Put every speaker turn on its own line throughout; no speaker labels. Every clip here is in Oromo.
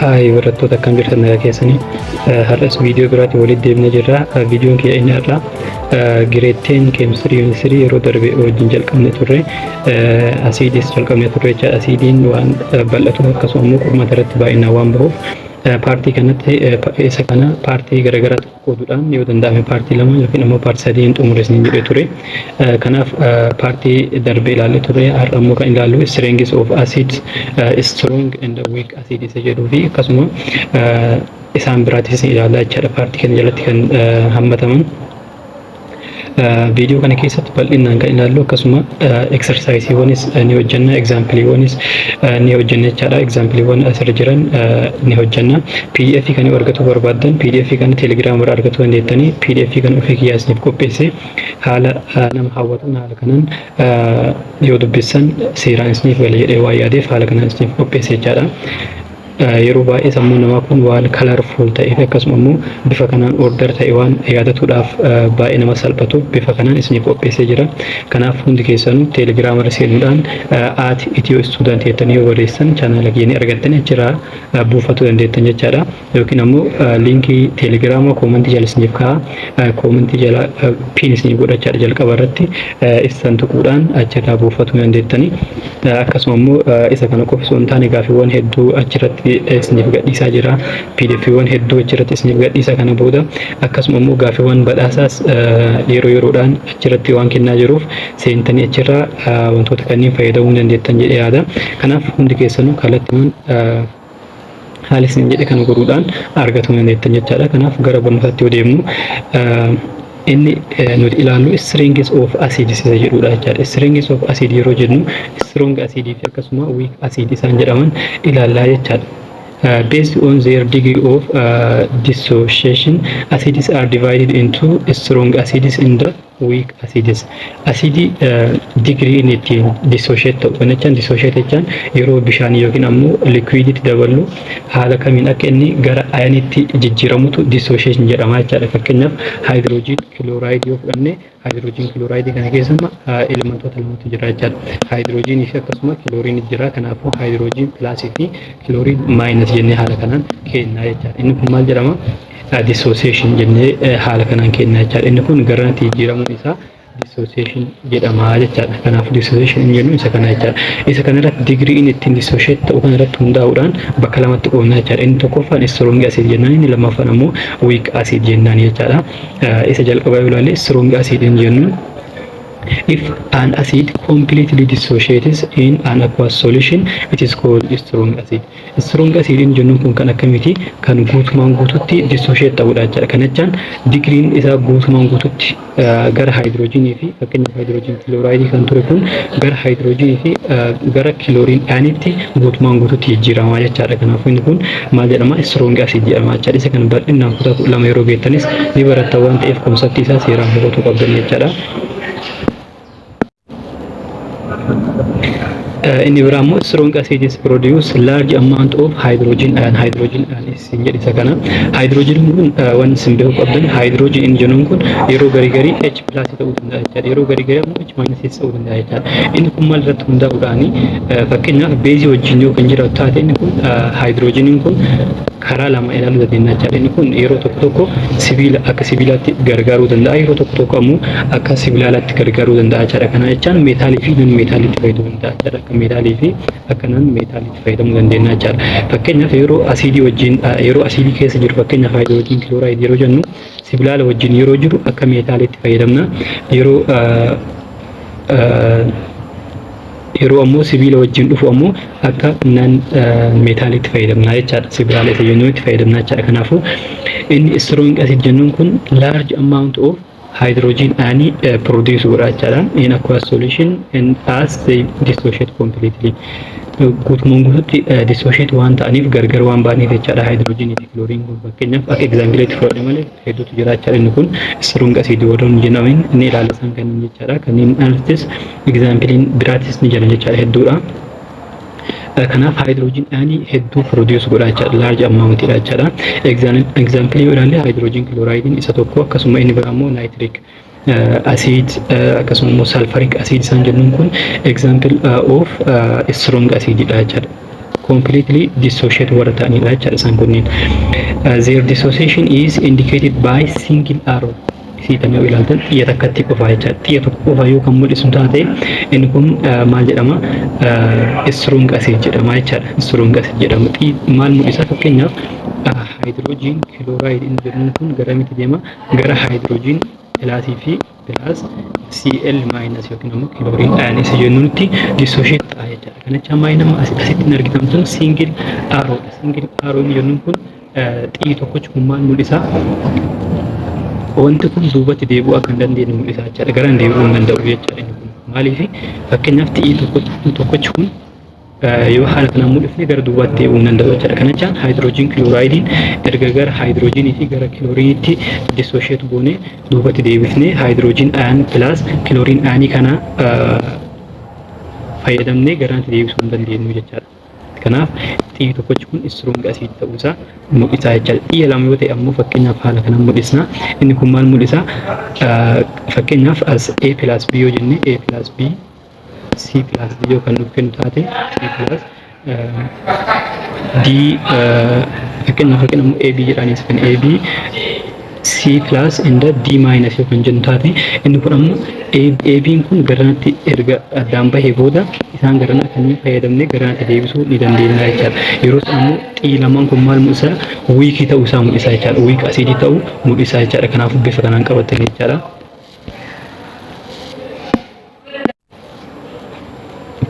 Haay, barattoota, akkam jirtan? Nagaa keessanii? Har'as viidiyoo biraatiin walitti deebinee jirra. Viidiyoon kiyya inni har'a grade 10 chemistry unit 3 yeroo darbe wajjin jalqabne turre, asiidis jalqabne turre jechaadha. Asiidiin waan bal'atuuf, akkasuma immoo qormaata irratti baay'inaan waan bahuuf, paartii kanatti isa kana paartii garaagaraatti qoqqooduudhaan yoo danda'ame paartii lama yookiin immoo paartii sadiin xumure isiniin jedhee ture. Kanaaf paartii darbe ilaallee ture. Har'a immoo kan ilaallu strengths of acids, strong and weak acid isa jedhuu fi akkasuma isaan biraatis ilaallaa jechaadha, paartii kana jalatti kan hammataman. Viidiyoo kana keessatti bal'inaan kan ilaallu, akkasuma exerciseiiwwanis ni hojjenna, exampleiiwwanis ni hojjenna jechaadha. Exampleiiwwan asirra jiran ni hojjenna. PDF kan argachuu barbaaddan PDF kana Telegiraam irraa argachuu dandeettanii. PDF kana ofii kiyyaa isiniif qopheesse, haala nama hawwatuun, haala kanaan yoo dubbissan seeraan isiniif gala jedhee waan yaadeef haala kanaan isiniif qopheesse jechaadha. Yeroo baay'ee sammuu namaa kun waan colorful ta'ee fi akkasuma immoo bifa kanaan order ta'e waan yaadatuudhaaf baay'ee nama salphatuuf bifa kanaan isiniif qopheessee jira. Kanaaf hundi keessanuu Teelegiraama irra seenuudhaan @EthioStudent jettanii yoo barreessan chaanaala keenya argattanii achirraa buufachuu dandeettan jechaadha. Yookiin ammoo liinkii Teelegiraama koomentii jala isiniif kaa'a. Koomentii jala pin isiniif godhachaadha, jalqaba irratti ibsan tuquudhaan achirraa buufachuu dandeettanii. Akkasuma immoo isa kana qofa osoo hin taane gaafiiwwan hedduu achirratti isiniif gadhiisaa jira. PDFiiwwan hedduu achirratti isiniif gadhiisa kana booda. Akkasuma immoo gaafiiwwan badhaasaas yeroo yeroodhaan achirratti waan kennaa jiruuf seentanii achirraa wantoota kanneen fayyadamuu dandeettan jedhee yaada. Kanaaf hundi keessanuu kallattiiwwan haala isin jedhe kana godhuudhaan argatuu dandeettan jechaadha. Kanaaf gara barnootaatti yoo deemnu, inni nuti ilaallu strengths of acids isa jedhudha jechaadha. Strengths of acid yeroo jennu, strong acid fi akkasuma weak acid isaan jedhaman ilaallaa jechaadha. Based on their degree of dissociation, acids are divided into strong acids and weak acids. Asidii degree inni ittiin dissociate ta'u kana jechaan, dissociate jechaan yeroo bishaan yookiin ammoo liquiditti daballu haala kamiin akka inni gara ionitti jijjiiramutu dissociation jedhama jechaadha. Fakkeenyaaf hydrogen chloride yoo fudhanne, hydrogen chloride kana keessa elementoota lamatu jira jechaadha. Hydrogenii fi akkasuma chlorine jira. Kanaafuu hydrogen plusii fi chlorine minus jennee haala kanaan kennaa jechaadha. Inni kun maal jedhama? Dissociation jennee haala kanaan kennaa jechaadha. Inni kun garanatti jijjiiramuun isaa dissociation jedhama jechaadha. Kanaafuu dissociation inni jennu isa kana jechaadha. Isa kanarratti degree inni ittiin dissociate ta'u kanarratti hundaa'uudhaan bakka lamatti qoodna jechaadha. Inni tokkoffaan strong acid jennaan, inni lammaffaan ammoo weak acid jennaan jechaadha. Isa jalqabaa yoo ilaalle, strong acid inni jennuun, if an acid completely dissociates in an aqueous solution, it is called strong acid. Strong acid inni jennuun kun kan akkamiiti? Kan guutumaan guututti dissociate ta'udha jechaadha. Kana jechaan digriin isaa guutumaan guututti gara hydrogenii fi, fakkeenyaaf hydrogen chloride kan ture kun gara hydrogenii fi gara chlorine ionitti guutumaan guututti jijjiirama jechaadha. Kanaafuu inni kun maal jedhama? Strong acid jedhama jechaadha. Isa kana bal'inaan kutaa 12 yeroo geettanis ni baratta waan ta'eef conceptii isaa seeraan hubachuu qabdan jechaadha. Inni biraa immoo strong acids produce large amount of hydrogen ion. Hydrogen ion isin jedhe isa kana. Hydrogen kun wanti isin beekuu qabdan, hydrogen inni jennuun kun yeroo garii garii H plus ta'uu danda'a jechaadha. Yeroo garii garii ammoo H minus ta'uu danda'a jechaadha. Inni kun maal irratti hundaa'uudhaani? Fakkeenyaaf beezii wajjin yoo kan jiraatu taate, inni kun hydrogeniin kun karaa lama ilaaluu dandeenya jechaadha. Inni kun yeroo tokko tokko sibiila akka sibiilaatti gargaaruu danda'a. Yeroo tokko tokko ammoo akka sibiilaatti gargaaruu danda'a jechaadha. Kana jechaan meetaalii fi non meetaaliitti fayyadamuu danda'a jechaadha. Akka meetaalii fi akka non meetaaliitti fayyadamuu dandeenya jechaadha. Fakkeenyaaf yeroo asiidii wajjin, yeroo asiidii keessa jiru, fakkeenyaaf hydrogen chloride yeroo jennu, sibilaala wajjin yeroo jiru akka meetaaliitti fayyadamna. Yeroo ammoo sibiila wajjin dhufu ammoo akka non meetaaliitti fayyadamna jechaadha. Sibilaala isa jennuun itti fayyadamna jechaadha. Kanaafuu inni strong acid jennuun kun large amount of hydrogen ion produce godha jechaadha. In aqueous solution and as they dissociate completely. Guutumaan guututti dissociate waan ta'aniif, gargar waan ba'aniif jechaadha. Hydrogenii fi chlorine kun fakkeenyaaf akka exampleitti fudhadhe malee hedduutu jira jechaadha. Inni kun strong acid warroon jedhaman ni ilaala isaan kanneen jechaadha. Kanneen alattis exampleiin biraatis ni jiran jechaadha, hedduudha. Kanaaf hydrogen ionii hedduu produce godha jechaadha. Large amountidha jechaadha. Example yoo ilaalle, hydrogen chloridein isa tokko, akkasuma inni biraa immoo nitric acid, akkasuma immoo sulfuric acid isaan jennuun kun example of strong acididha jechaadha. Completely dissociate warra ta'anidha jechaadha isaan kunniin. Their dissociation is indicated by single arrow. Isii kan yoo ilaaltan xiyya takkatti qofa jechaadha. Xiyya tokko qofa yoo kan mul'isu taate, inni kun maal jedhama? Strong acid jedhama jechaadha. Strong acid jedhama. Maal mul'isa? Fakkeenyaaf, hydrogen chloride inni jedhamu kun garamitti deema? Gara hydrogen plusii fi plus Cl minus yookiin immoo chlorine ion isa jennutti dissociate ta'a jechaadha. Kana jecha maal nama asitti hin argitan tun single arrow dha. Single arrow inni jennuun kun, xiyyi tokkochi kun maal mul'isa? Wanti kun duubatti deebi'uu akka hin dandeenye mul'isa jechaadha. Gara hin deebi'uu hin danda'u jechaadha inni kun. Maaliif? Fakkeenyaaf, xiyyi tokkochi kun yoo haala kanaan mul'ifne gara duubaatti deebi'uu hin danda'u jechaadha. Kana jechaan hydrogen chlorideiin erga gara hydrogenii fi gara chlorineitti dissociate goone, duubatti deebifnee hydrogen ion plus chlorine ionii kana fayyadamnee garanti deebisuu hin dandeenyu jechaadha. Kanaaf xiyyi tokkochi kun strong acid ta'uusaa mul'isa jechaadha. Xiyya lama yoo ta'e ammoo, fakkeenyaaf, haala kanaan mul'isna. Inni kun maal mul'isa? Fakkeenyaaf, as A plus B yoo jenne, A plus B C plus D yoo kan nuuf kennu taate, C plus D, fakkeenyaaf yookiin ammoo AB jedhaanis kan AB C plus and D minus yoo kan jennu taate, inni kun ammoo AB'n kun garanatti erga addaan bahee booda isaan garana kanneen fayyadamnee garanatti deebisuu ni dandeenya jechaadha. Yeroo sana ammoo xiyyi lamaan kun maal mul'isa? Weakii ta'uu isaa mul'isa jechaadha. Weak acidii ta'uu mul'isa jechaadha. Kanaafuu bifa kanaan qabatanii jechaadha.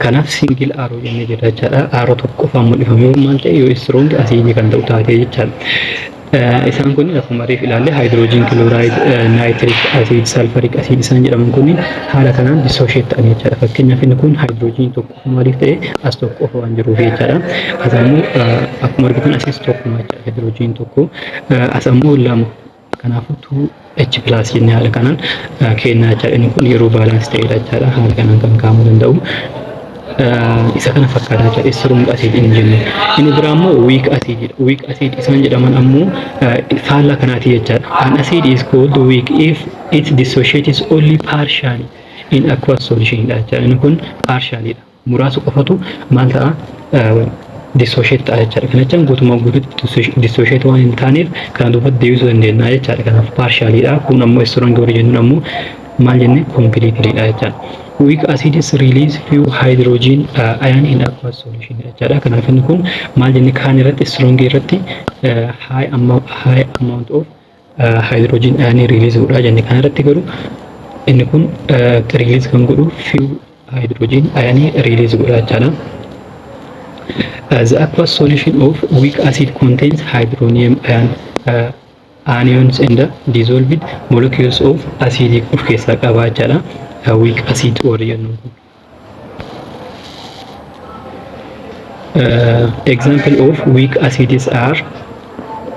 Kanaaf single arrow jennee jirra jechaadha. Arrow tokko qofaan mul'ifame yoo maal ta'e, yoo strong acidii kan ta'u taate jechaadha. Isaan kun akkuma reef ilaalle hydrogen chloride, nitric acid, sulfuric acid isaan jedhaman kun haala kanaan dissociate ta'an jechaadha. Fakkeenyaaf, inni kun hydrogen tokko maaliif ta'e? As tokko qofa waan jiruuf jechaadha. As ammoo akkuma argitan asis tokkuma jechaadha, hydrogen tokko. As ammoo lama. Kanaafuu 2H plus jennee haala kanaan kennaa jechaadha. Inni kun yeroo balance ta'edha jechaadha. Haala kanaan kan kaa'amuu danda'u. Isa kana fakkaata jechaadha. Strong acid inni jennu. Inni biraa immoo weak acid. Weak acid isaan jedhaman ammoo faallaa kanaati jechaadha. An acid is called weak if it dissociates only partially in aqueous solution dha jechaadha. Inni kun partially dha. Muraasa qofatu maal ta'a? Dissociate ta'a jechaadha. Kana jechaan guutumaa guutuutti dissociate waan hin taaneef kana duubatti deebisuu dandeenya jechaadha. Kanaaf partially dha. Kun ammoo strong warri jennuun ammoo maal jenne? Completely dha jechaadha. Weak acids release few hydrogen ion in aqueous solution jechaadha. Kanaaf inni kun maal jenne? Kaan irratti, strong irratti high amount of hydrogen ion release godha jenne. Kana irratti garuu inni kun release kan godhu few hydrogen ion release godha jechaadha. The aqueous solution of weak acid contains hydronium ion, anions and dissolved molecules of acid of keessaa qaba jechaadha. Weak acid warri jennuun kun. Example of weak acids are,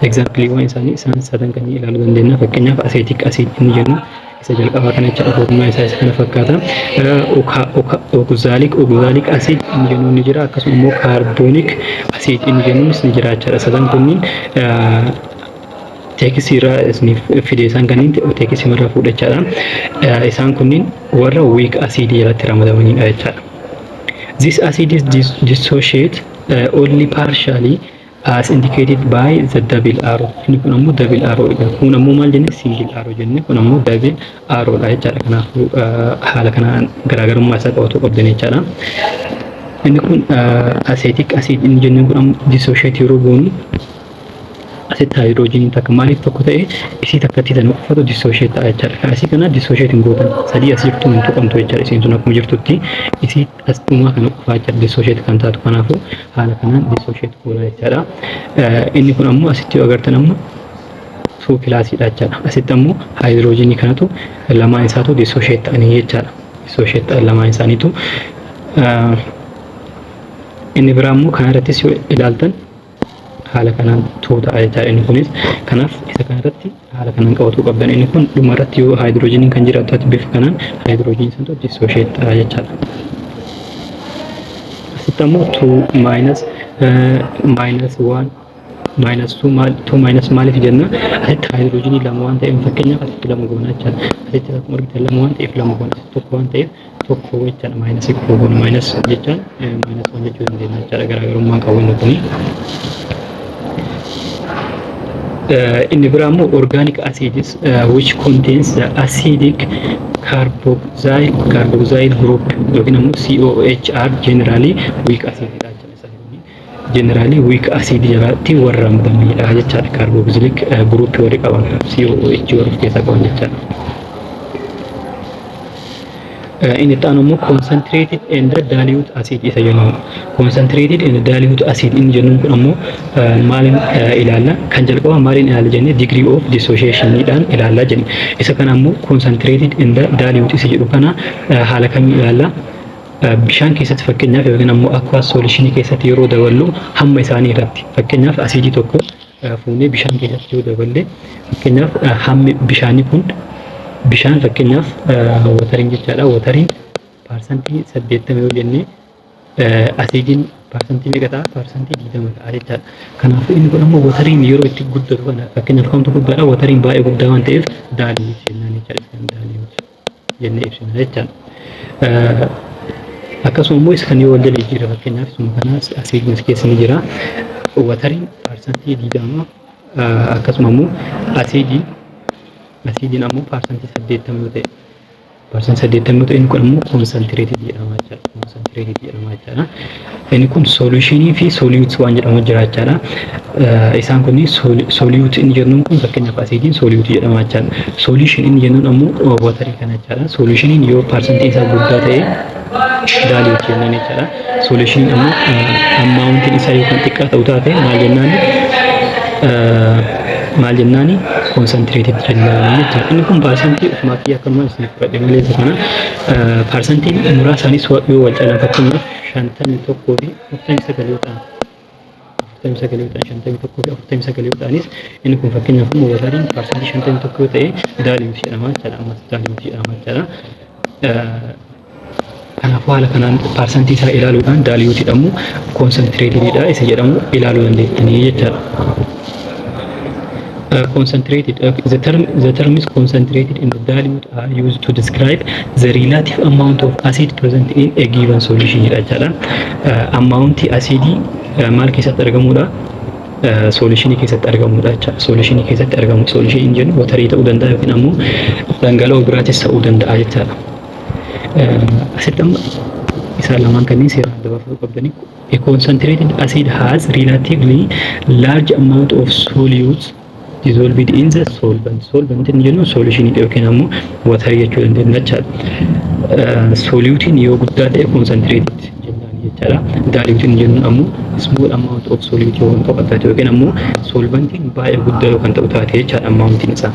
example isaanii isaan sadan kan ilaaluu dandeenya. Fakkeenyaaf, acetic acid inni jennu isa jalqabaa kana jechaadha. Foormulaan isaa isa kana fakkaata. Oxalic acid inni jennuun ni jira. Akkasuma immoo carbonic acid inni jennuunis ni jira jechaadha. Sadan kunniin textii irraa isiniif fide, isaan kanneen textii irraa fuudhachaadha. Isaan kunniin warra weak acid jalatti ramadamanidha jechaadha. This acid is dissociate only partially as indicated by the double arrow. Inni kun ammoo double arrow dha. Kun ammoo maal jenne? Single arrow jenne. Kun ammoo double arrow dha jechaadha. Kanaafuu haala kanaan garaagarummaa isaa qabatu qabdan jechaadha. Inni kun acetic acid inni jennu kun ammoo dissociate yeroo goonu asitti haayidroojiniin takka maaliif tokko ta'e? Isii takkatti tan qofatu dissociate ta'a jechaadha. Kan asii kana dissociate hin gootan. Sadii as jirtu hin tuqamtu jechaadha. Isiin sun akkuma jirtutti isii as dhumaa kana qofaa jechaadha dissociate kan taatu. Kanaafuu haala kanaan dissociate goona jechaadha. Inni kun ammoo asitti yoo agartan ammoo two plusiidha jechaadha. Asitti ammoo haayidroojinii kanatu lamaan isaatu dissociate ta'anii jechaadha. Dissociate ta'an lamaan isaaniitu. Inni biraa immoo kanarrattis yoo ilaaltan haala kanaan two ta'a jechaadha inni kunis. Kanaaf isa kanarratti haala kanaan qabatuu qabdan. Inni kun dhumarratti yoo haayidroojiniin kan jiraatu taate, bifa kanaan haayidroojiniin santu dissociate ta'a jechaadha. Asitti ammoo two minus, minus one, minus two, maal two minus maaliif jenna? Asitti haayidroojinii lama waan ta'eef, fakkeenyaaf, asitti lama goona jechaadha. Asitti akkuma argitan lama waan ta'eef lama goona. Asitti tokko waan ta'eef Tokko jechaadha. Minus kun minus jechaan minus one jechuu dandeenya jechaadha. Garaagarummaa qabu inni kuni. Inni biraa immoo organic acids which contains the acidic carboxyl group yookiin ammoo COOH are generally weak acid dha jechuudha. Isaan kun generally weak acid jalatti warra ramadamanidha jechaadha. Carboxylic group warri qaban, COOH warra of keessaa qaban jechaadha. Inni itti aanu immoo concentrated and dilute acid isa jennuun. Concentrated and dilute acid inni jennuun kun ammoo maaliin ilaalla? Kan jalqaba maaliin ilaalla jennee? Degree of dissociation dhaan ilaallaa jenne. Isa kana ammoo concentrated and dilute isa jedhu kana haala kamiin ilaalla? Bishaan keessatti fakkeenyaaf yookiin ammoo aqueous solution keessatti yeroo daballu hamma isaanii irratti, fakkeenyaaf asiidii tokko fuunee bishaan keessatti yoo daballe, fakkeenyaaf hammi bishaanii kun, bishaan fakkeenyaaf wateriin jechaadha, wateriin 80% yoo jenne, asiidiin paarsantii meeqa ta'a? 20% ta'a jechaadha. Kanaafuu inni kun ammoo wateriin yeroo itti guddatu kana fakkeenyaaf kamtu guddaadha? Wateriin baay'ee guddaa waan ta'eef dilute jennaan jechaadha. Dilute jennee ibsina jechaadha. Akkasuma immoo isa kan yoo wal jala jijjiirra, fakkeenyaaf isuma kana asiidiin as keessa ni jira. Wateriin 20%, akkasuma immoo asiidiin ammoo 80% yoo ta'e, 80% yoo ta'e, inni kun ammoo concentrated jedhama jechaadha. Concentrated jedhama jechaadha. Inni kun solutionii fi solute waan jedhamu jira jechaadha. Isaan kun solute inni jennuun kun fakkeenyaaf asiidiin solute jedhama jechaadha. Solution inni jennuun ammoo waterii kana jechaadha. Solutioniin yoo paarsantiin isaa guddaa ta'e dilute jennaan jechaadha. Solutioniin ammoo amountiin isaa yoo kan xiqqaa ta'u taate maal jennaani? Concentrated jennaan jechaadha. Inni kun paarsantii ofumaa kiyya akkanumaan isin fudhadhe malee isa kana paarsantiin muraasaanis yoo wal caalan, fakkeenyaaf 51 fi 49 yoo ta'an, 49 yoo ta'an, 51 fi 49 yoo ta'anis, inni kun fakkeenyaaf immoo wateriin 51% yoo ta'e dilute jedhama jechaadha. Ammas dilute jedhama jechaadha. Kanaafuu haala kanaan paarsantii isaa ilaaluudhaan dilute jedhamu, concentratedidha isa jedhamu ilaaluu dandeettanii jechaadha. Concentrated, the term is concentrated and the dilute are used to describe the relative amount of acid present in a given solution jedha jechaadha. Amount acidii maal keessatti argamudha? Solutionii keessatti argamudha jechaadha. Solutionii keessatti argamu. Solutionii jennu waterii ta'uu danda'a yookiin ammoo dhangala'oo biraatis ta'uu danda'a jechaadha. Asitti amma isaan lamaan kanneen seeraan adda baafachuu qabdanii. A concentrated acid has relatively large amount of solutes dissolved in the solvent. Solvent inni jennu solution yookiin ammoo waterii jechuu dandeenya jechaadha. Solutiin yoo guddaa ta'e concentrated jennaan jechaadha. Dilute inni jennuun ammoo small amount of solute yoo kan qabu taate yookiin ammoo solventiin baay'ee guddaa yoo kan ta'u taate jechaadha amountiin isaa.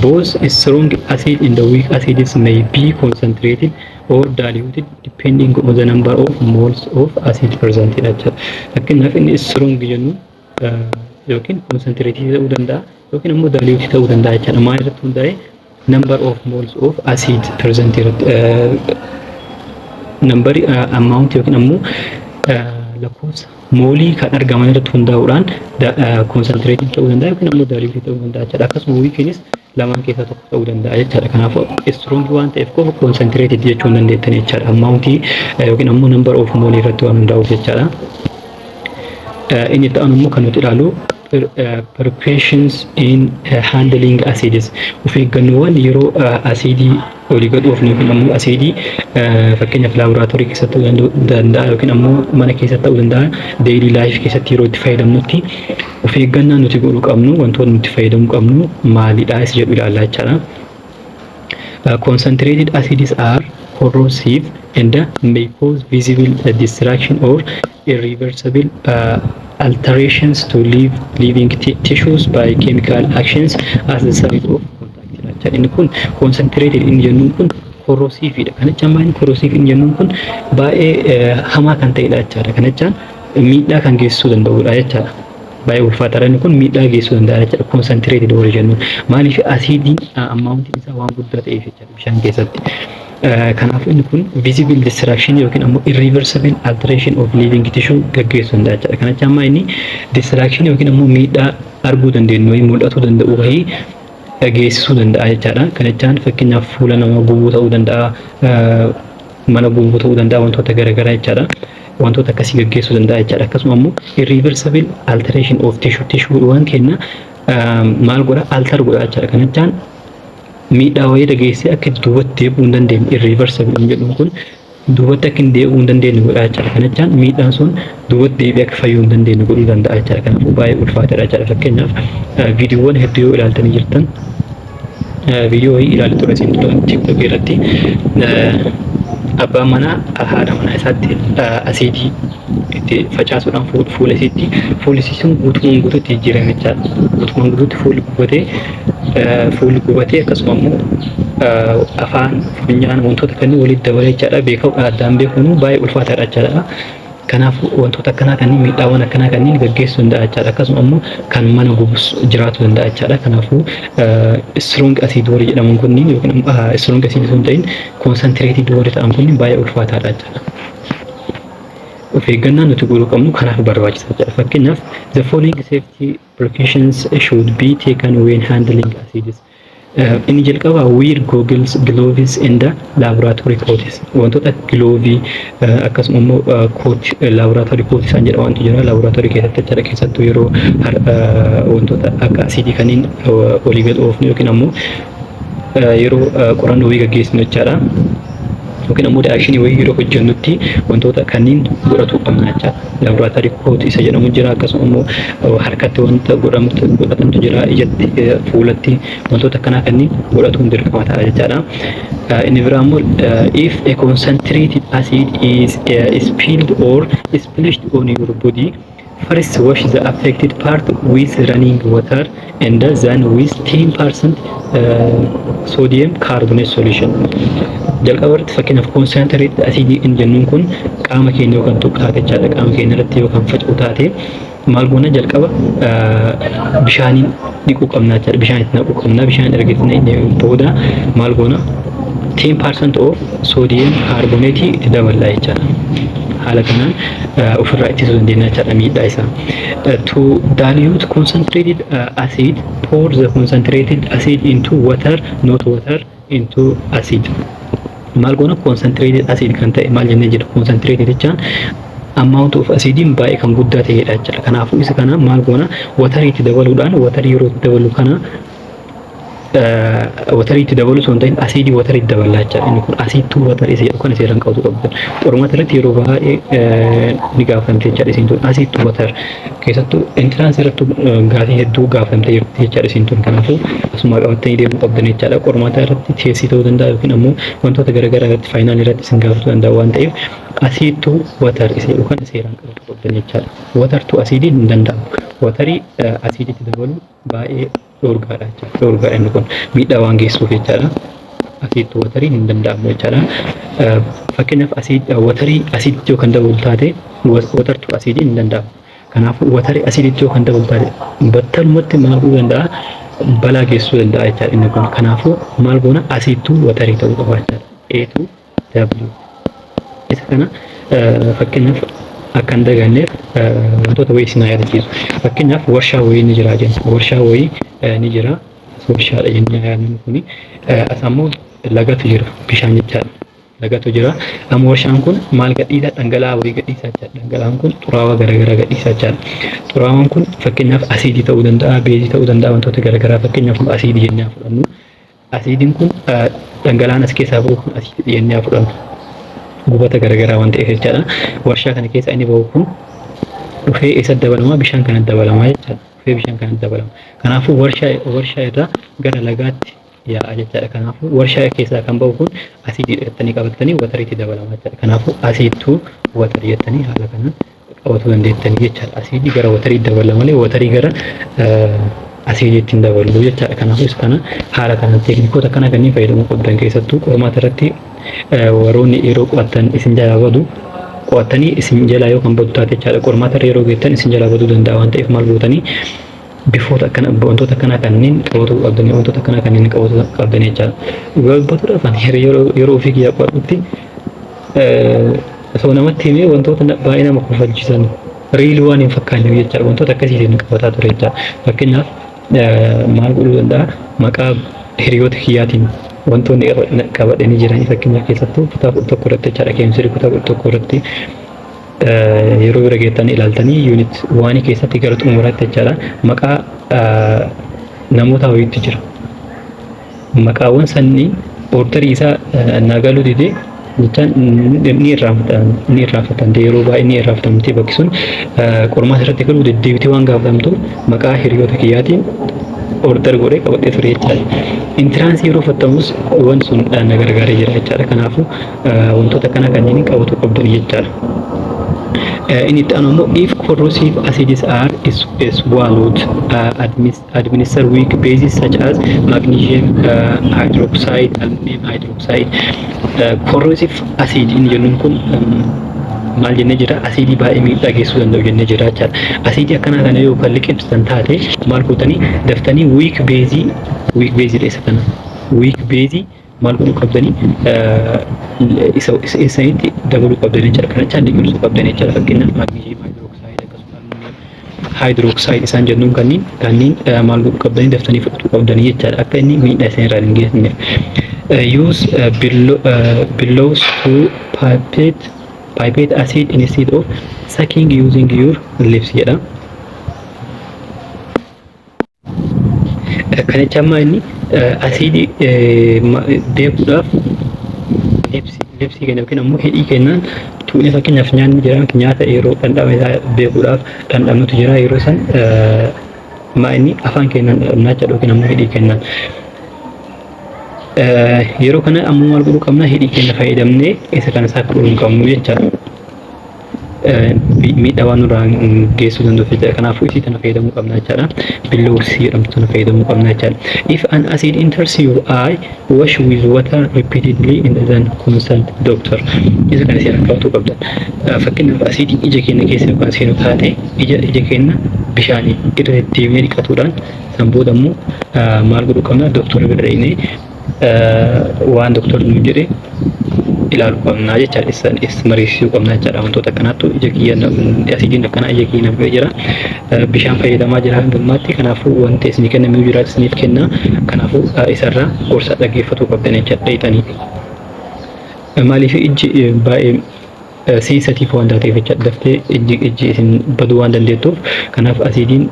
Both strong acid and the weak acids may be concentrated or diluted depending on the number of moles of acid present jechaadha. Fakkeenyaaf inni strong jennu yookiin concentrated ta'uu danda'a yookiin ammoo diluted ta'uu danda'a jechaadha. Maal irratti hundaa'e? Number of moles of acid present irratti, number amount yookiin ammoo lakkoofsa moolii kan argaman irratti hundaa'uudhaan concentrated ta'uu danda'a yookiin ammoo diluted ta'uu danda'a jechaadha. Akkasuma weakiinis lamaan keessaa tokko ta'uu danda'a jechaadha. Kanaafuu strong waan ta'eef qofa concentrated jechuu hin dandeettan jechaadha. Amountii yookiin ammoo number of moolii irratti waan hundaa'uuf jechaadha. Inni itti aanu immoo kan nuti ilaalu precautions in handling acids, of eeggannoowwan yeroo asiidii olii gad oofnu yookiin ammoo asiidii fakkeenyaaf laaboraatoorii keessatti ta'uu danda'a yookiin ammoo mana keessatti ta'uu danda'a, daily life keessatti yeroo itti fayyadamnutti of eeggannaa nuti godhuu qabnu, wantoota nuti fayyadamuu qabnu maalidha isa jedhu ilaallaa jechaadha. Concentrated acids are corrosive and may cause visible destruction or irreversible alterations to living tissues by chemical actions at the site of contact. Inni kun concentrated inni jennuun kun corrosive dha. Kana jechaan baay'ee corrosive inni jennuun kun baay'ee hamaa kan ta'edha jechaadha. Kana jechaan miidhaa kan geessisuu danda'udha jechaadha. Baay'ee ulfaataadha, inni kun miidhaa geessisuu danda'a jechaadha. Concentrated warri jennuun. Maaliif? Asiidiin amountiin isaa waan guddaa ta'eef jechaadha bishaan keessatti. Kanaafuu inni kun visible destruction yookiin ammoo irreversible alteration of living tissue gaggeessuu danda'a jechaadha. Kana jechaan inni destruction yookiin ammoo miidhaa arguu dandeenyu wayii mul'atuu danda'u wayii Geessisuu danda'a jechaadha. Kana jechaan fakkeenyaaf fuula nama gubuu ta'uu danda'a, mana gubuu ta'uu danda'a, wantoota garaagaraa jechaadha. Wantoota akkasii gaggeessuu danda'a jechaadha. Akkasuma immoo irreversible alteration of tissue, tissuewwan keenya maal godha? Alter godha jechaadha. Kana jechaan miidhaa wayii dhageessee akka duubatti deebi'uu hin dandeenye, irreversible hin jedhamu kun duubatti akka hin deebi'uu hin dandeenye godha jechaadha. Kana jechaan miidhaan sun duubatti deebi'ee akka fayyuu hin dandeenye godhuu danda'a jechaadha. Kanaafuu baay'ee ulfaataadha jechaadha. Fakkeenyaaf viidiyoowwan hedduu yoo ilaaltanii jirtan, viidiyoo wayii ilaalu ture isin TikTok irratti, abbaan manaa haadha manaa isaatti asiidii itti facaasuudhaan fuula isiitti, fuulli isii sun guutumaan guutuutti jijjiirame jechaadha. Guutumaan guutuutti fuulli gubatee, fuulli gubatee, akkasuma immoo afaan, funyaan, wantoota kanneen walitti dabalee jechaadha. Beekamu addaan beekuun baay'ee ulfaataadha jechaadha. Kanaafuu wantoota akkanaa kanneen, miidhaawwan akkanaa kanneen gaggeessuu danda'a jechaadha. Akkasuma immoo kan mana gubus jiraachuu danda'a jechaadha. Kanaafuu strong acid warri jedhaman kunniin, yookiin strong acid osoo hin ta'in concentrated warri ta'an kunniin baay'ee ulfaataadha jechaadha. Of eeggannaa nuti godhuu qabnu kanaaf barbaachisaa jechaadha. Fakkeenyaaf, the following safety precautions should be taken when handling acids. Inni jalqabaa wear goggles, gloves and laboratory coats. Wantoota gloveii, akkasuma immoo coat, laboratory coat isaan jedha wantu jira laboratory keessatti jechaadha. Keessattuu yeroo wantoota akka asiidii kanneen olii gad oofnu yookiin ammoo yeroo qorannoo wayii gaggeessinu jechaadha. Yookiin ammoo reactionii wayii yeroo hojjennutti wantoota kanneen godhachuu qabna jechaadha. Laboratory coat isa jedhamu jira, akkasuma immoo harkatti wanta godhatantu jira, ijatti, fuulatti, wantoota akkanaa kanneen godhatuun dirqama ta'a jechaadha. Inni biraa immoo if a concentrated acid is spilled or splashed on your body, first wash the affected part with running water and then with 10% sodium carbonate solution. Jalqaba irratti fakkeenyaaf concentrated acid in jennuun kun qaama keenya yookaan tuqaa jechaadha. Qaama keenya irratti yookaan faca'u taate maal goona? Jalqaba bishaaniin dhiquu qabna jechaadha. Bishaan itti naquu qabna. Bishaan erga itti naqnee booda maal goona? 10% of sodium carbonate itti daballaa jechaadha. Haala kanaan ofirraa ittisuu dandeenya jechaadha miidhaa isaa. To dilute concentrated acid, pour the concentrated acid into water, not water into acid. Maal goona? Concentrated acid kan ta'e maal jennee jira? Concentrated jechaan amount of acidiin baay'ee kan guddaa ta'edha jechaadha. Kanaafuu isa kana maal goona? Waterii itti dabaluudhaan, waterii yeroo itti dabalu kana, waterii itti dabalu osoo hin ta'in asiidii waterii itti daballaa jechaadha. Inni kun acid to water isa jedhu kana seeraan qabatu qabdu. Qormaata irratti yeroo baay'ee ni gaafatamte jechaadha isiin tun, acid to water. Keessattuu entrance irratti gaafii hedduu gaafatamte jirti jechaadha isiin tun. Kanaafuu asuma qabattanii deemuu qabdan jechaadha. Qormaata irratti testii ta'uu danda'a yookiin ammoo wantoota garaagaraa irratti, final irratti isin gaafachuu danda'a waan ta'eef acid to water isa jedhu kana seeraan qabatu qabdan jechaadha. Water to acidiin hin danda'amu. Waterii asiiditti dabaluun baay'ee dhoorgaadha jechaadha. Dhoorgaadha, inni kun miidhaa waan geessuuf jechaadha. Acid to wateriin hin danda'amu jechaadha. Fakkeenyaaf acid waterii asiiditti yoo kan dabalu taate, water to acidiin hin danda'amu. Kanaafuu waterii asiiditti yoo kan dabalu taate battalumatti maal godhuu danda'a? Balaa geessisuu danda'a jechaadha inni kun. Kanaafuu maal goona? Acid to waterii ta'uu qaba jechaadha. A to W. Isa kana fakkeenyaaf akka hin daganneef wantoota wayii isin yaadachiisu. Fakkeenyaaf warshaa wayii ni jira jenna. Warshaa wayii ni jira. Warshaadha jennee yaadnu kuni. As ammoo lagatu jira, bishaan jechaadha. Lagatu jira. Amma warshaan kun maal gadhiisa? Dhangala'aa wayii gadhiisa jechaadha. Dhangala'aan kun xuraawaa garaagaraa gadhiisa jechaadha. Xuraawaan kun fakkeenyaaf asiidii ta'uu danda'a, beezii ta'uu danda'a, wantoota garaagaraa, fakkeenyaaf asiidii jennee fudhannu. Asiidiin kun, dhangala'aan as keessaa bahu kun asiidii jennee fudhannu. Gubata garaagaraa waan ta'eef jechaadha. Warshaa kana keessa inni bahu kun dhufee eessatti dabalamaa? Bishaan kanatti dabalamaa jechaadha. Dhufee bishaan kanatti dabalama. Kanaafuu warshaa irraa gara lagaatti yaa'a jechaadha. Kanaafuu warshaa keessaa kan bahu kun asiidii jettanii qabattanii wateriitti dabalama jechaadha. Kanaafuu acid to waterii jettanii haala kanaan qabachuu dandeettanii jechaadha. Asiidii gara wateriitti dabala malee waterii gara asiidiitti hin dabalu jechaadha. Kanaafuu isa kana haala kanaan teeknikoota akkana kanneen fayyadamuu qabdan. Keessattuu qormaata irratti warroonni yeroo qo'attan isin jalaa badu, qo'attanii isin jalaa yoo kan badu taate jechaadha. Qormaata irra yeroo geettan isin jalaa baduu danda'a waan ta'eef maal gootanii? Bifoota akkana, wantoota akkanaa kanneen qabatu qabdanii, wantoota akkanaa kanneen qabatu qabdanii jechaadha. Gabbatuudhaaf ani yeroo ofii kiyyaa qo'adhutti osoo namatti himee wantoota baay'ee nama kofalchiisan, real waan hin fakkaanne jechaadha. Wantoota akkasiitiin qabataa ture jechaadha. Fakkeenyaaf Maal godhuu danda'a? Maqaa hiriyoota kiyyaatiin wantoonni qabadhanii jiran, fakkeenyaaf keessattuu kutaa 11 irratti jechaadha, keemistirii kutaa 11 irratti yeroo bira geettanii ilaaltanii, unit one keessatti gara xumuraatti jechaadha, maqaa namoota wayiitu jira. Maqaawwan sanni orderii isaa nagaluu didee jechaan ni irraanfatan. Yeroo baay'ee ni irraanfatamti. Bakki sun qormaata irratti garuu deddeebitee waan gaafatamtuuf maqaa hiriyoota kiyyaatiin order godhee qabadhee ture jechaadha. Entranceii yeroo fattamus wanti sun na gargaaree jira jechaadha. Kanaafuu wantoota akkana kanneen qabatu qabdan jechaadha. Inni itti aanu immoo, if corrosive acids are swallowed, administer weak bases such as magnesium hydroxide, aluminum hydroxide. Corrosive acid inni jennuun kun maal jennee jira? Asiidii baay'ee miidhaa geessisuu danda'u jennee jira jechaadha. Asiidii akkanaa kana yoo kan liqimsitan taate maal gootanii? Daftanii weak base, weak base isa kana, weak base maal godhuu qabdanii? Isa isanitti dabaluu qabdanii jechaadha. Kana jechaan liqimsuu qabdanii jechaadha. Fakkeenyaaf magnesium hydroxide akkasumas aluminum hydroxide isaan jennuun kanneen maal godhuu qabdanii? Daftanii fudhachuu qabdanii jechaadha. Akka inni miidhaa isin irraa hin geessisneef. Use bellows to pipette acid instead of sucking using your lips jedha. Kana jecha amma inni asiidii beekuudhaaf lipsii keenya yookiin ammoo hidhii keenyaan tuqnee, fakkeenyaaf nyaanni jira, nyaata yeroo dhandhama isaa beekuudhaaf dhandhamnutu jira, yeroo san maa inni afaan keenyaan dhandhamnaa jechuudha yookiin ammoo hidhii keenyaan. Yeroo kana ammoo maal godhuu qabna? Hidhii keenya fayyadamnee isa kana saaxiluu hin qabnu jechaadha. Miidhaa waan nurraa geessuu danda'uuf jechaadha. Kanaafuu isii tana fayyadamuu qabna jechaadha. Bellowsii jedhamtu tana fayyadamuu qabna jechaadha. If an acid enters your eye, wash with water repeatedly and then consult doctor. Isa kana isin qabatu qabdan. Fakkeenyaaf asiidiin ija keenya keessa yookaan seenu taate, ija keenya bishaaniin irra deddeebinee dhiqatuudhaan, san booda immoo maal godhuu qabna? Doktora bira dhaqnee waan doktorri nuun jedhe ilaaluu qabna jechaadha. Isa mariisisuu qabna jechaadha. Wantoota akkanaattu ija kiyya asiidiin akkanaa ija kiyya nafee jira. Bishaan fayyadamaa jira hundummaatti. Kanaafuu wanti isinii kenname jiraatu isiniif kenna. Kanaafuu isarraa gorsa dhaggeeffatuu qabdan jechaadha dhayxanii. Maaliif? Ijji baay'ee sensitive waan taateef jecha, daftee ijji isin baduu waan dandeettuuf. Kanaaf asiidiin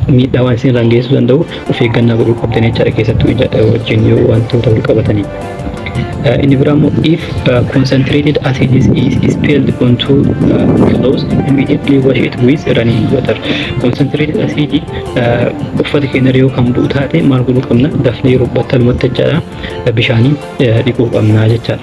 miidhaa waan isin irraan geessisuu danda'u of eeggannaa godhuu qabdan jechaadha, keessattuu ija wajjin yoo wantoota wal qabatanii. Inni biraa immoo, if concentrated acid is spilled onto clothes, immediately wash it with running water. Concentrated acid uffata keenya yoo kan bu'u taate maal godhuu qabna? Dafnee yeroo battalumatti jechaadha bishaaniin dhiquu qabna jechaadha.